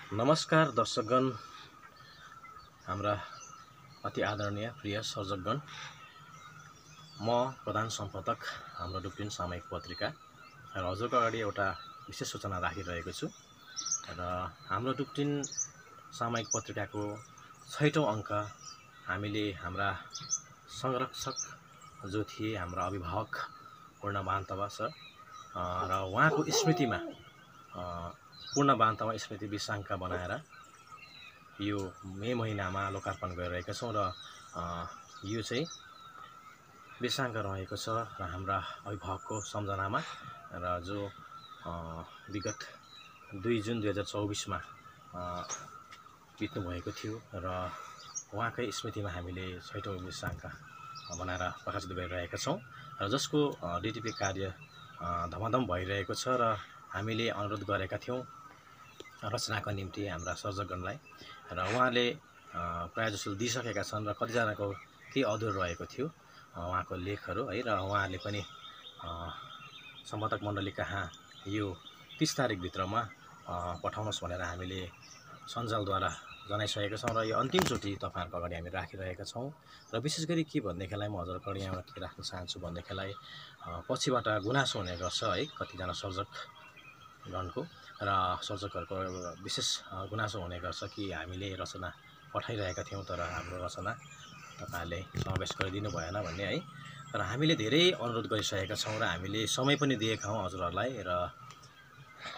नमस्कार दर्शकगण, हाम्रा अति आदरणीय प्रिय सर्जकगण। म प्रधान सम्पादक हाम्रो डुप्लिन सामयिक पत्रिका र हजुरको अगाडि एउटा विशेष सूचना राखिरहेको छु। र हाम्रो डुप्लिन सामयिक पत्रिकाको 6औं अङ्क हामीले हाम्रा संरक्षक जो थिए, हाम्रा अभिभावक पूर्ण बान्तवा सर र उहाँको स्मृतिमा पूर्ण बान्तवा स्मृति विशेषाङ्क बनाएर यो मे महिनामा लोकार्पण गरिरहेका छौँ। र यो चाहिँ विशेषाङ्क रहेको छ र हाम्रा अभिभावकको सम्झनामा र जो विगत 2 जुन 2024 मा बित्नु भएको थियो र उहाँकै स्मृतिमा हामीले 6औं विशेषाङ्क बनाएर प्रकाशित गरिरहेका छौँ र जसको डिटिपी कार्य धमाधम भइरहेको छ। र हामीले अनुरोध गरेका थियौँ रचनाको निम्ति हाम्रा सर्जकगणलाई र उहाँले प्रायःजसो दिइसकेका छन् र कतिजनाको केही अधुरो रहेको थियो उहाँको लेखहरू है। र उहाँहरूले पनि सम्पादक मण्डली कहाँ यो 30 तारिकभित्रमा पठाउनुहोस् भनेर हामीले सञ्जालद्वारा जनाइसकेका छौँ र यो अन्तिमचोटि तपाईँहरूको अगाडि हामी राखिरहेका छौँ। र विशेष गरी के भन्देखिलाई म हजुरको अगाडि यहाँ के राख्न चाहन्छु भन्देखिलाई पछिबाट गुनासो हुने गर्छ है कतिजना सर्जकगणको र सर्जकहरूको विशेष गुनासो हुने गर्छ कि हामीले रचना पठाइरहेका थियौँ तर हाम्रो रचना तपाईँहरूले समावेश गरिदिनु भएन भन्ने है। तर हामीले धेरै अनुरोध गरिसकेका छौँ र हामीले समय पनि दिएका हौँ हजुरहरूलाई र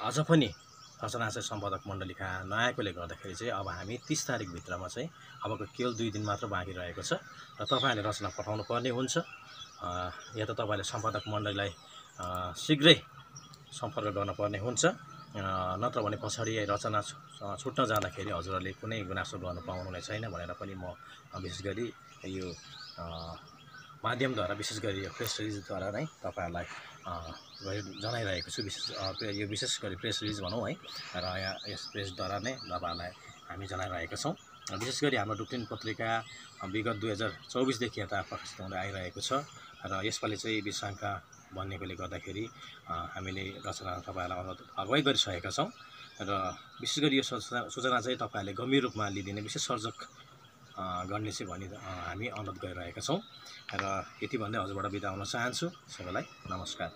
अझ पनि रचना चाहिँ सम्पादक मण्डली कहाँ नआएकोले गर्दाखेरि चाहिँ अब हामी 30 तारिकभित्रमा चाहिँ अबको केवल 2 दिन मात्र बाँकी रहेको छ र तपाईँहरूले रचना पठाउनु पर्ने हुन्छ। या त तपाईँले सम्पादक मण्डलीलाई शीघ्रै सम्पर्क गर्नुपर्ने हुन्छ, नत्र भने पछाडि रचना छुट्न जाँदाखेरि हजुरहरूले कुनै गुनासो गर्नु पाउनुहुने छैन भनेर पनि म विशेष गरी यो माध्यमद्वारा विशेष गरी यो प्रेस रिलिजद्वारा नै तपाईँहरूलाई जनाइरहेको छु। यो विशेष गरी प्रेस रिलिज भनौँ है र यस प्रेसद्वारा नै तपाईँहरूलाई हामी जनाइरहेका छौँ। विशेष गरी हाम्रो डुप्लिन पत्रिका विगत 2024 देखि यता प्रकाशित हुँदै आइरहेको छ र यसपालि चाहिँ विशेषाङ्क बन्नेकोले गर्दाखेरि हामीले रचना तपाईँहरूलाई अगुवाई गरिसकेका छौँ र विशेष गरी यो सूचना चाहिँ तपाईँहरूले गम्भीर रूपमा लिदिने विशेष सर्जक गर्ने चाहिँ हामी अनुरोध गरिरहेका छौँ। र यति भन्दै हजुरबाट बिदा हुन चाहन्छु। सबैलाई नमस्कार।